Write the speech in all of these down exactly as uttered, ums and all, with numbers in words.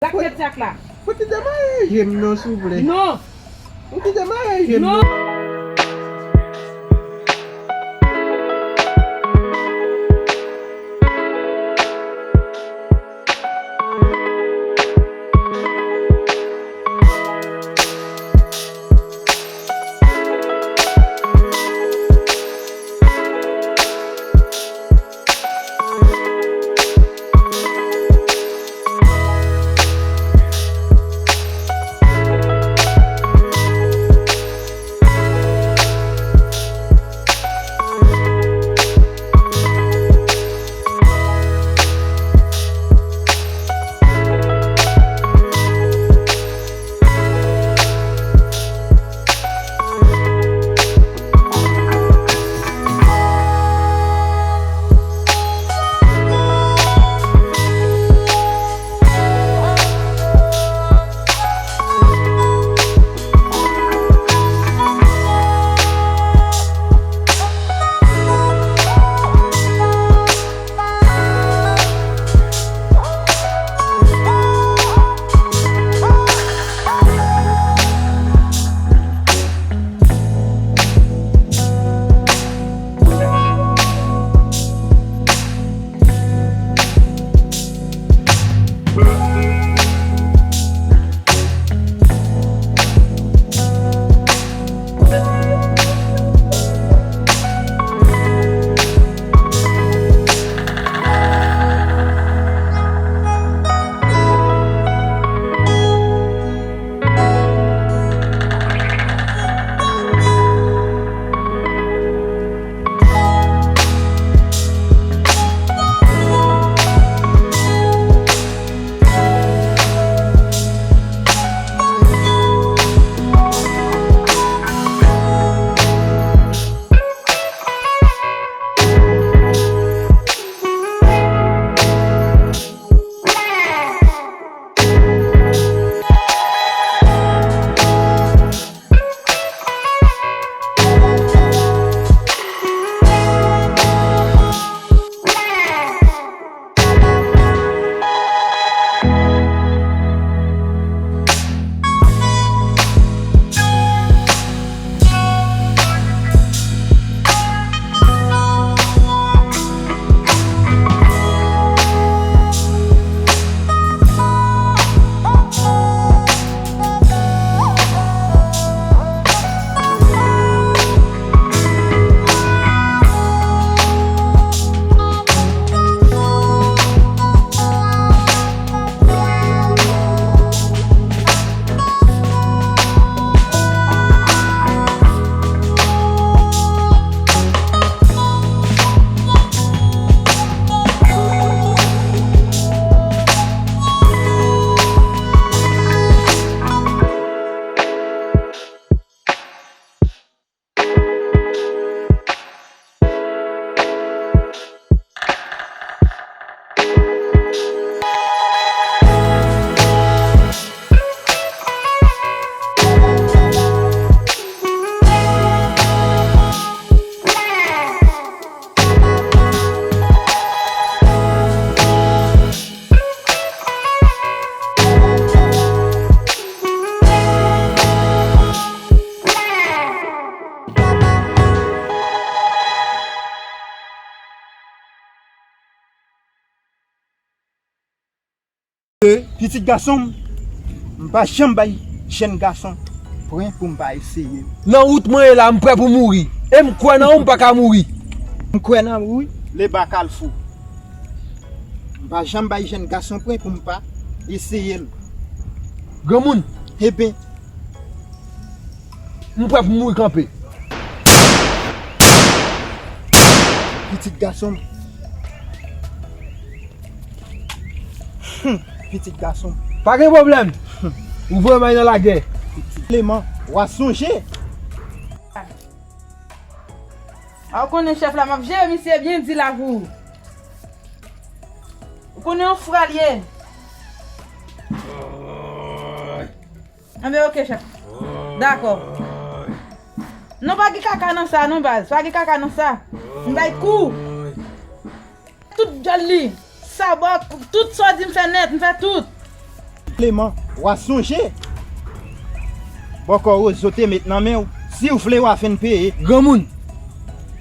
Lak tèt sak la. Ou kite maye je m non, souple. Non. Ou kite maye je m non. Pitit gason m, m pa janm bay jèn gason pwen pou m pa eseye l. Nan wout mwen ye la, m prè pou mouri. E m kwè nan ou, m pa ka mouri. M kwè nan ou wi. Leba Kalfou. M pa janm bay jèn gason pwen pou m pa eseye l. Granmoun. Eben. M prè pou mouri kanpe. Pitit gason m. Hum, pitit gason m. Pa gen pwoblèm. Ou voye m al nan lagè. Pitit Kleman, w a sonje. A, ou konnen chèf la, m ap jere misye byen di la pou ou. Ou konnen yon fra l ye. Anben, oke, chèf. Dakò. Non, pa gen kaka nan sa, non, baz. Pa gen kaka nan sa. M bay kou. Tout djòl li. Sabò, tout sa w di m fè nèt, m fè tout. Sèlman, w a sonje bòkò Rozo te met nan men w. Si w vle, w a fin peye. Granmoun,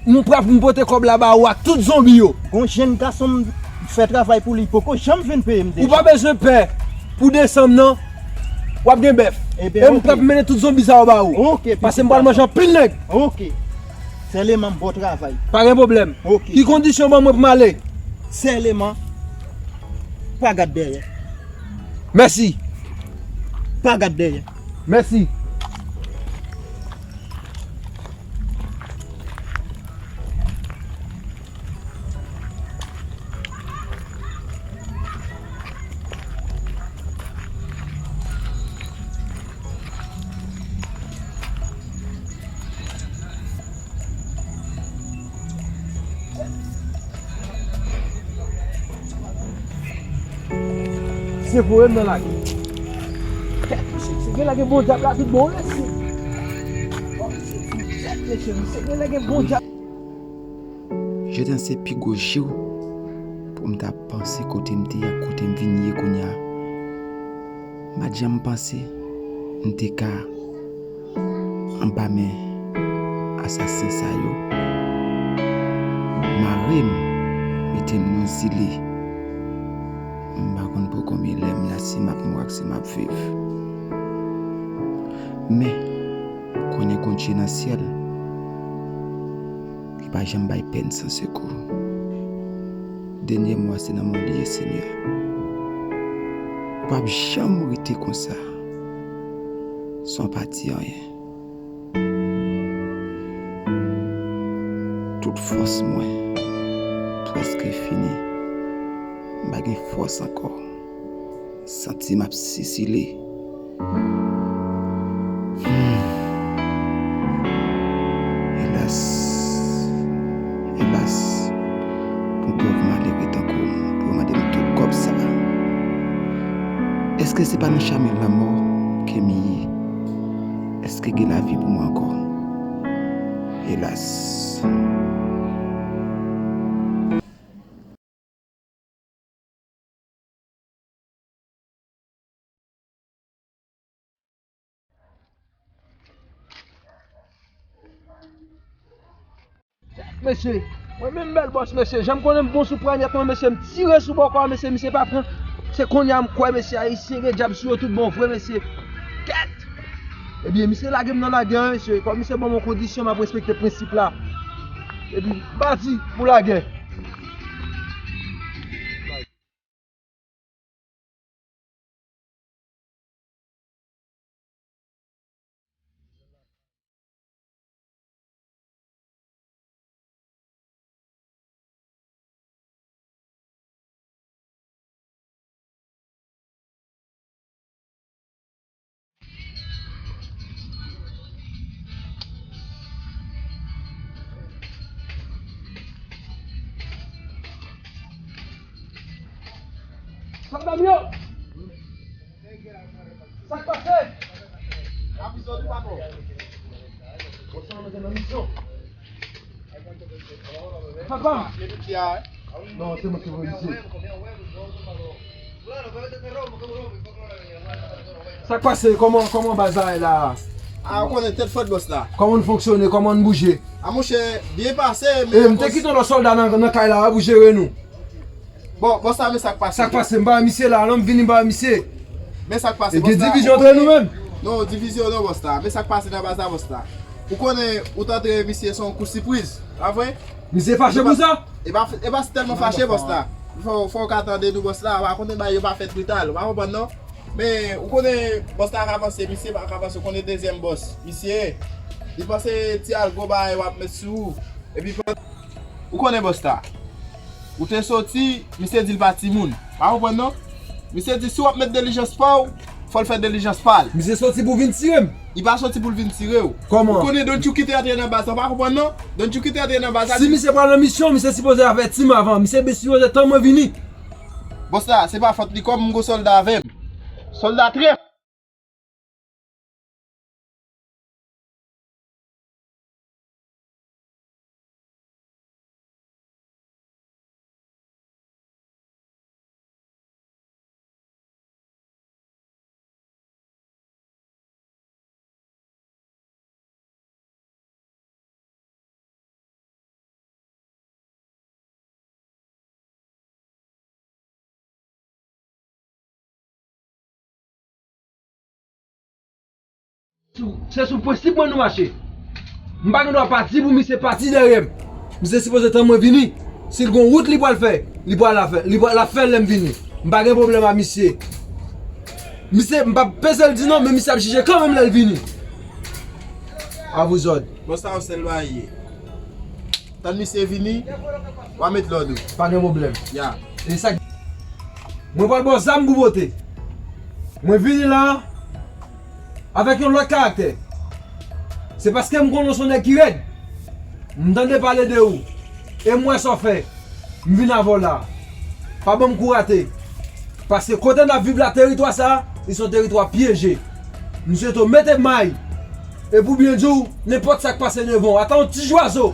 m prèt pou m pote kòb la ba ou ak tout zonbi yo. Gon jenn gason m fè travay pou li, poko janm vin peye m deja. Ou pa bezwen pè pou desanm nan, w ap gen bèf. Ebyen, e m prèt pou mennen tout zonbi sa yo ba ou. Ok, paske m pral manje anpil nèg. Ok. Sèlman, bon travay. Pa gen pwoblèm. Ok. Ki kondisyon ban mwen pou m ale? Sèlman, pa gad dèyè. Mèsi. Pa gad dèyè. Mèsi. Se vre m nan lage. Kèt, mesye, misye gen lage bon dyab la tout bon, mesye. Kèt, mesye, misye gen lage bon dyab. Jodi a se pi gwo jou pou m ta panse kote m te ye ak kote m vin ye kounye a. M pa t janm panse m te ka anba men asasen sa yo, mare m, mete m nan zile. M pa konn pou konbyen lè m la, si m ap mouri ak si m ap viv. Men, konnen gon Dye nan syèl ki pa janm bay pèn san sekou. Dènye mo a se nan men w li ye, Senyè. Ou p ap janm rete konsa san w pa di anyen. Tout fòs mwen prèske fini. M pa gen fòs ankò. Santi m ap sisile. Hmm. Elas, elas, pou pòv malere tankou m, pou yo mande m tout kòb sa. Èske se pa nan chemen lanmò ke m ye? Èske gen lavi pou mwen ankò? Elas. Mesye, mwen menm bèl bòs, mesye, jan m konnen m bon sou pranyèt mwen, mesye, m tire sou bòkò a, mesye, misye pa pran. Se kounye a m kwè, mesye, ayisyen gen dyab sou yo tout bon vre, mesye. Kèt! Ebyen, misye lage m nan lagè a, mesye. Kòm misye ban m yon kondisyon, m ap respekte prensip la. Epi, bandi pou lagè. Madam yo! Sa k pase? Papa m. Non, se mwen ki voye misye. Sa k pase? Kòman, kòman bagay la? A, ou konnen tèt frèt bòs la. Kòman n fonksyone? Kòman n bouje? A, monchè, byen pase, men... E, m te kite yon lòt sòlda nan, nan kay la pou jere nou. Bon, bòs la, men sa k pase. Sa k pase? M pa wè misye la, non, m vini, m pa wè misye. Men sa k pase, bòs la. E gen divizyon antre nou menm? Non, divizyon non, bòs la. Men sa k pase nan baz la, bòs la. Ou konnen, ou t antre misye se yon kou sipriz, pa vre? Misye fache pou sa? E pa, e pa tèlman fache, bòs la. Fò, fò w ka tande nou, bòs la. Pa konnen bagay yo pa fèt brital, ou pa konprann, non? Men, ou konnen, bòs la ka panse, misye pa ka panse, ou konnen dezyèm bòs. Misye, li panse ti algo bagay w ap met sou ou. Epi, ou konnen bòs la. Ou te soti, misye di l pa timoun. Pa konprann non? Misye di si w ap met delijans pa w, fò l fè delijans pa l. Misye soti pou vin tire m? Li pa soti pou l vin tire w. Kòman? Ou konnen Don Chucky te antre nan baz la, pa konprann non? Don Chucky te antre nan baz la. Si misye pral nan misyon, misye sipoze avèti m avan. Misye sipoze tann mwen vini. Bòs la, se pa fòt li, kòm m gon sòlda avè m. Sòlda trè Sou- Se sou prensip mwen nou mache. M pa gen dwa pati pou misye pati dèyè m. Misye sipoze tann mwen vini. Si l gon wout li pral fè, li pral la fè, li pral la fè lè m vini. M pa gen pwoblèm a misye. Misye, m p ap peze l di non, men misye ap jije kanmenm lè l vini. A vous ordres. Bon, sa yo sèl bagay ye. Tann misye vini, w a met lòd ou. Pa gen pwoblèm. Ya. E sa, mwen pral ba w zam pou pote. Mwen vini la avèk yon lòt karaktè. Se paske m konnen w se yon nèg ki rèd. M tande pale de ou. E m wè sa w fè. M vin avè w la. Pa ban m kou rate. Paske kote n ap viv la, teritwa sa, li se yon teritwa pyeje. M swete w mete may. E pou byen di w, nenpòt sa k pase devan w, ata yon ti zwazo,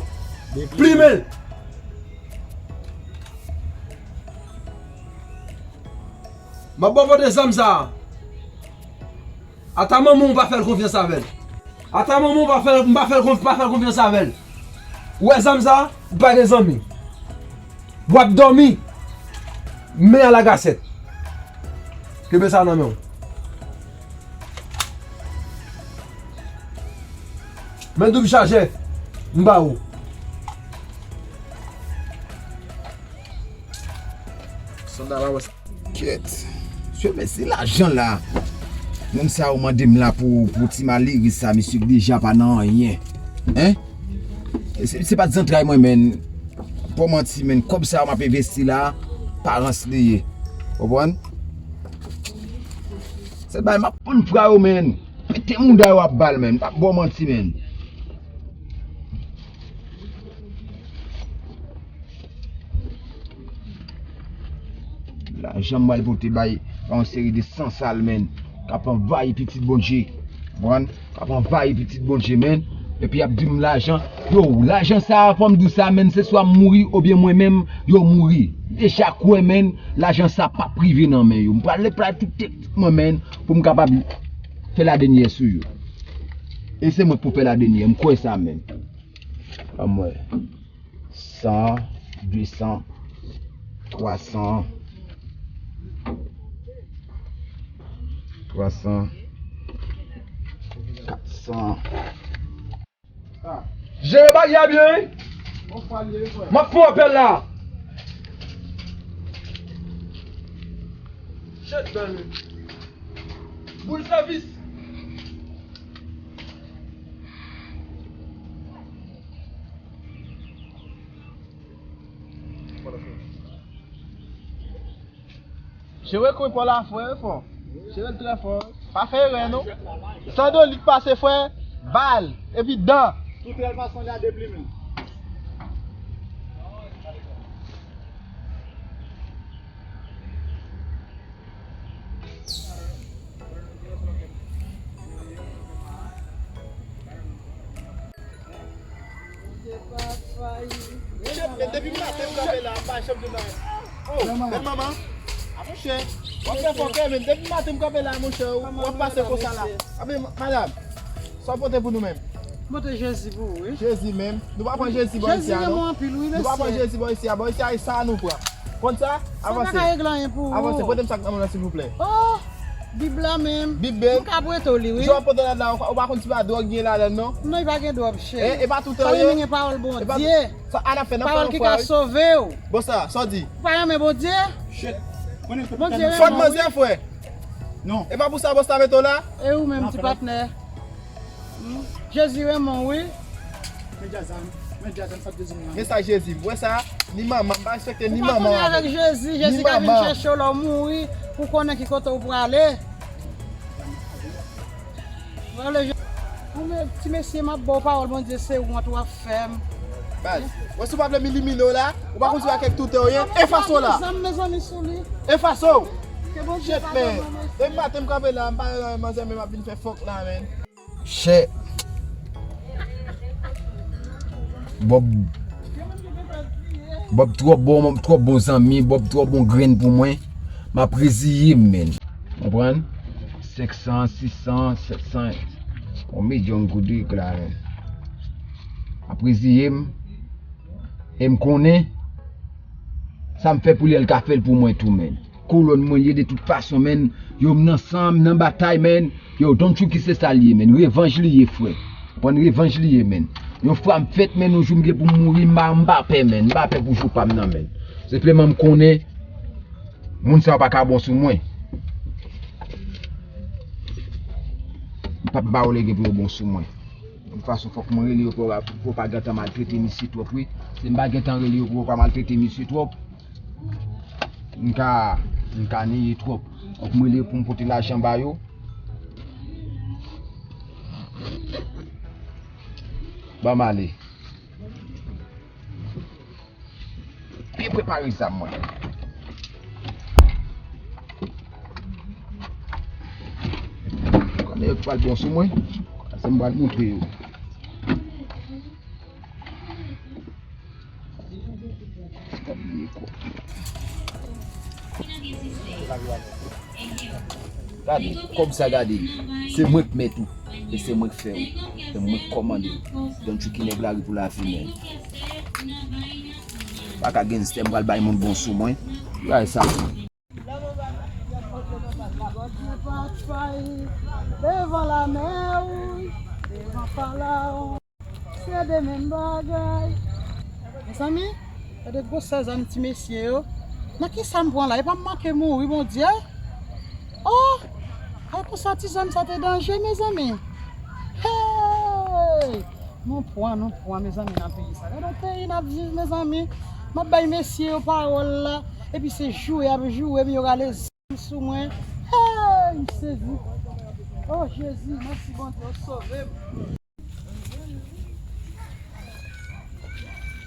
plimen l. M ap ba w pote zam sa a. Ata manman w pa fè l konfyans avè l. Ata manman w pa fè l, m pa fè l konf-, pa fè l konfyans avè l. Ou wè zam sa a? Ou pa gen zanmi. W ap dòmi. Men a lagasèt. Kenbe sa nan men w. Men doub chajè. M ba ou. Sandal a wè sa. Kèt. Se men se lajan la. Moun sa yo mande m la pou, pou ti malere sa, misye deja pa nan anyen. Hein? Se, se pa t zantray mwen, men. Pa manti, men. Kòb sa yo m ap envesti la, parans li ye. Konprann? Se bay m ap pann fra yo, men. Pete mouda yo ap bal, men. M p ap ba w manti, men. Lajan m pral pote bay yon seri de sansal, men, k ap anvayi pitit Bondye. Konprann? K ap anvayi pitit Bondye, men. Epi y ap di m lajan. Yo, lajan sa a, fò m di w sa, men, se swa m mouri oubyen mwen menm, yo mouri. Deja kwè, men, lajan sa p ap rive nan men yo. M pral, pral tout teknik mwen, men, pou m kapab fè ladenyè sou yo. E se mwen k pou fè ladenyè, m kwè sa, men. Anmwey. San, de san, twa san, twa san, kat san. Jere bagay la byen, wi. M ap fè yon apèl la. Shit, man. Boul sèvis. Jere kwen pa w la fò, wi, fò. Jere l trè fò, wi. Pa fè erè, non. San dolik pase, frè, bal, epi dan. Tout rèl pa sanble a de plimen. Shit, men depi maten m kanpe la, m pa janm jwenn anyen. Oh, bèl manman. A monchè, w ap fè fòkè, men depi maten m kanpe la, monchè, w ap pase konsa la. A men, madanm, sa w pote pou nou menm? Pote Jezi pou ou, wi. Jezi menm. Nou pa pran Jezi bò isi a, non. Jezi renmen w anpil, wi, mesye. Nou pa pran Jezi bò isi a. Bò isi a, e sa nou pran. Konn sa? Avanse. Sa pa ka regle anyen pou ou. Avanse. Pote m sa k nan men w, silvouplè. Oh! Bib la menm. Bib bèl. M ka prete w li, wi. Jan w ap pote ladan la, ou pa konn si pa dwòg gen ladan l, non? Non, li pa gen dwòg, cheri. E, e pa tout an, sa menm gen pawòl Bondye. Sa a n ap fè, n ap fè yon fwa, wi. Pawòl ki ka sove w. Bon, sa, sa w di? Ou pa renmen Bondye? Shit. Bondye renmen w, wi. Fòk manzè, frè. Non. E pa pou sa bòs la mete w la? E ou menm, ti patnè? Hmm? Jezi renmen w, wi. Men djaz la, men djaz la, sa Jezi menm. Men sa Jezi, m wè sa, ni manman, m pa respekte ni manman avèk. Ou pa konnen avèk Jezi, Jezi ka vin chèche w lè w mouri, pou konnen ki kote w prale. Ou men, ti mesye, m ap ba w pawòl Bondye, se wont w ap fè m. Baz, wè si w pa vle m elimine w la, ou pa konn si w a kèk toutè w ye, efase w la. Mezanmi, sou li. Efase w. Shit, men. Depi maten m kanpe la, m pa wè manzè, men m ap vin fè fòk la, men. Chè. Bob. Bob twò bon, twò bon zanmi, Bob twò bon grenn pou mwen. M ap reziye m, men. Konprann? Senk san, sis san, sèt san. On milyon goud wi k la, men. M ap reziye m. E m konnen sa m fè pou li, l ka fè l pou mwen tou, men. Kolòn mwen ye de tout fason, menn. Yo, m nan san, m nan batay, menn. Yo, don't you ki se sa l ye, menn. Revanj li ye, frè. Pran revanj li ye, menn. Yon fwa m fèt, menn, yon jou m gen pou m mouri, m pa, m pa pè, menn. M pa pè pou jou pa m nan, menn. Senpleman, m konnen moun sa yo pa ka bon sou mwen. M p ap ba yo lege pou yo bon sou mwen. De tout fason, fòk mwen rele yo pou yo pa, pou yo pa gentan maltrete misye twòp, wi. Si m pa gentan rele yo pou yo pa maltrete misye twòp, m ka, m ka neye twòp. Fòk mwen rele yo pou m pote lajan ba yo. Ban m ale. Byen prepare zam mwen. Konnen yo pral bon sou mwen. Se m pral montre yo. Gade, kòb sa gade. Se mwen k mèt ou. E se mwen k fè ou. Se mwen k kòmande ou. Don Chucky nèg lari pou lavi, menn. Pa ka gen stè, m pral bay moun bon sou mwen. Gade sa. Bondye pa fay devan lamè, wi, devan Faraon. Se de menm bagay. Mezanmi, gade gwosè zam ti mesye yo. Nan kisa m pran la? E pa m manke mouri, Bondye? Oh! Ay, konsa ti zam sa te danje, mezanmi. Hey! Nou pran, nou pran, mezanmi, nan peyi sa. Gade yon peyi n ap viv, mezanmi. M ap bay mesye yo pawòl la. Epi se joure y ap joure m, yo rale zam sou mwen. Hey! M sezi. Oh, Jezi, mèsi, Bondye, ou sove m.